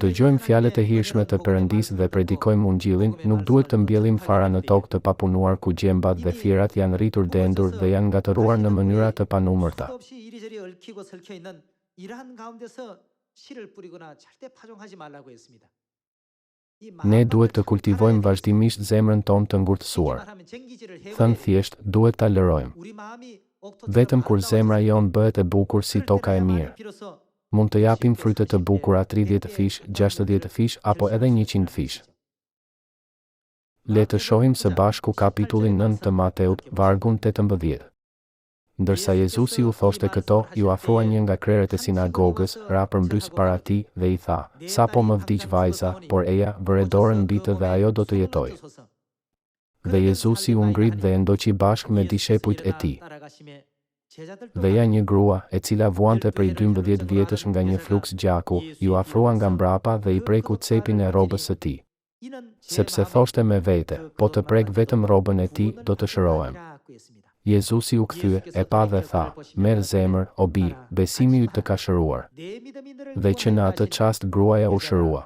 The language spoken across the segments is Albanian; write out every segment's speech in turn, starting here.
dëgjojmë fjalët e hirshme të Perëndisë dhe predikojmë Ungjillin, nuk duhet të mbjellim fara në tokë të papunuar ku gjembat dhe fierat janë rritur dendur dhe janë ngatërruar në mënyra të panumërta. Ne duhet të kultivojmë vazhdimisht zemrën tonë të ngurtësuar. Thënë thjesht, duhet ta lërojmë. Vetëm kur zemra jonë bëhet e bukur si toka e mirë, mund të japim fryte të bukura tridhjetëfish, gjashtëdhjetëfish apo edhe njëqindfish. Le të shohim së bashku kapitullin 9 të Mateut, vargun 18. Ndërsa Jezusi u thoshte këto, iu afrua një nga krerët e sinagogës, ra përmbys para tij, dhe i tha, Sapo më vdiq vajza, por eja, vëre dorën mbi të dhe ajo do të jetojë. Dhe Jezusi u ngrit dhe e ndoqi bashkë me dishepujt e tij. Dhe ja një grua, e cila vuante prej 12 vjetësh nga një fluks gjaku, iu afrua nga mbrapa dhe i preku cepin e rrobës së tij. Sepse thoshte me vete, Po të prek vetëm rrobën e tij, do të shërohem. Jezusi u kthye, e pa dhe tha, Merr zemër, o bijë, besimi yt të ka shëruar. Dhe që në atë çast gruaja u shërua.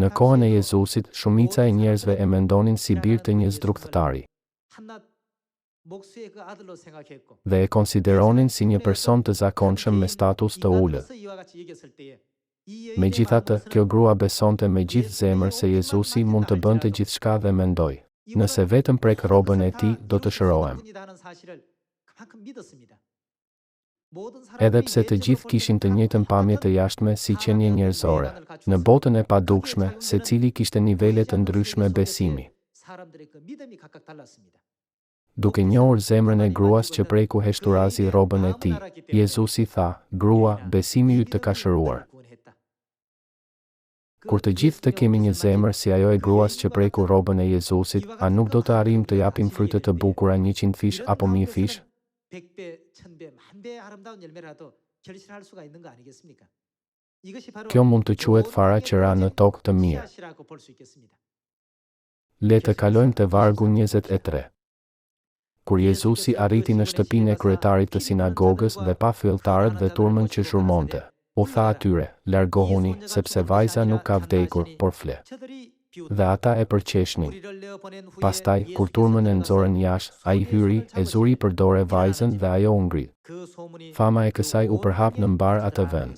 Në kohën e Jezusit, shumica e njerëzve e mendonin si bir të një zdrukthëtari. Dhe e konsideronin si një person të zakonshëm me status të ulët. Megjithatë, kjo grua besonte me gjithë zemër se Jezusi mund të bënte gjithçka dhe mendoi, Nëse vetëm prek rrobën e tij, do të shërohem. Edhe pse të gjithë kishin të njëjtën pamje të jashtme si qenie njerëzore, në botën e padukshme, secili kishte nivele të ndryshme besimi. Duke njohur zemrën e gruas që preku heshturazi rrobën e tij, Jezusi tha, Grua, besimi yt të ka shëruar. Kur të gjithë të kemi një zemër si ajo e gruas që preku rrobën e Jezusit, a nuk do të arrijmë të japim fryte të bukura njëqindfish apo mijëfish? Kjo mund të quhet fara që ra në tokë të mirë. Le të kalojmë te vargu 23. Kur Jezusi arriti në shtëpinë e kryetarit të sinagogës dhe pa fyelltarët dhe turmën që zhurmonte, u tha atyre, Largohuni, sepse vajza nuk ka vdekur, por fle. Dhe ata e përqeshnin. Pastaj, kur turmën e nxorën jashtë, ai hyri, e zuri për dore vajzën dhe ajo u ngrit. Fama e kësaj u përhap në mbarë atë vend.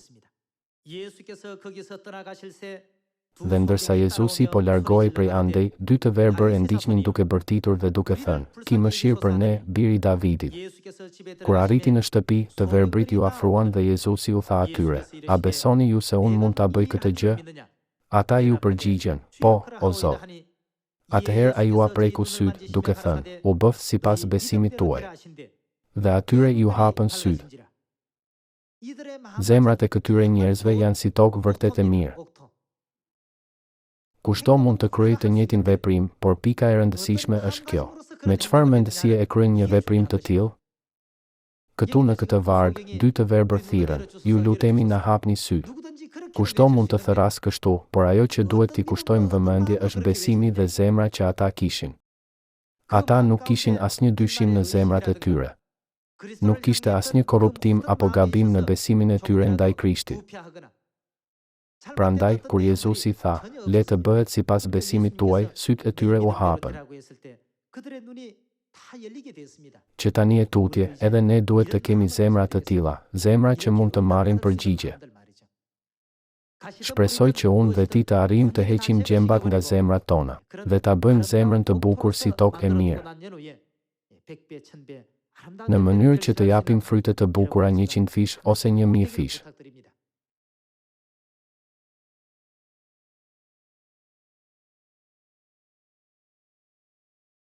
Dhe ndërsa Jezusi po largohej prej andej, dy të verbër e ndiqnin duke bërtitur dhe duke thënë, Ki mëshirë për ne, bir i Davidit. Kur arriti në shtëpi, të verbrit iu afruan dhe Jezusi u tha atyre, A besoni ju se unë mund ta bëj këtë gjë? Ata iu përgjigjën, Po, o Zot. Atëherë ai ua preku sytë, duke thënë, U bëftë sipas besimit tuaj. Dhe atyre iu hapën sytë. Zemrat e këtyre njerëzve janë si tokë vërtet e mirë. Kushdo mund të kryejë të njëjtin veprim, por pika e rëndësishme është kjo. Me çfarë mendësie e kryen një veprim të tillë? Këtu në këtë varg, dy të verbër thirrën, Ju lutemi na hapni sytë. Kushdo mund të thërrasë kështu, por ajo që duhet t'i kushtojmë vëmendje është besimi dhe zemra që ata kishin. Ata nuk kishin asnjë dyshim në zemrat e tyre. Nuk kishte asnjë korruptim apo gabim në besimin e tyre ndaj Krishtit. Prandaj, kur Jezusi tha, Le të bëhet sipas besimit tuaj, sytë e tyre u hapën. Që tani e tutje, edhe ne duhet të kemi zemra të tilla, zemra që mund të marrin përgjigje. Shpresoj që unë dhe ti të arrijmë të heqim gjembat nga zemrat tona, dhe ta bëjmë zemrën të bukur si tokë e mirë. Në mënyrë që të japim fryte të bukura njëqindfish ose njëmijëfish.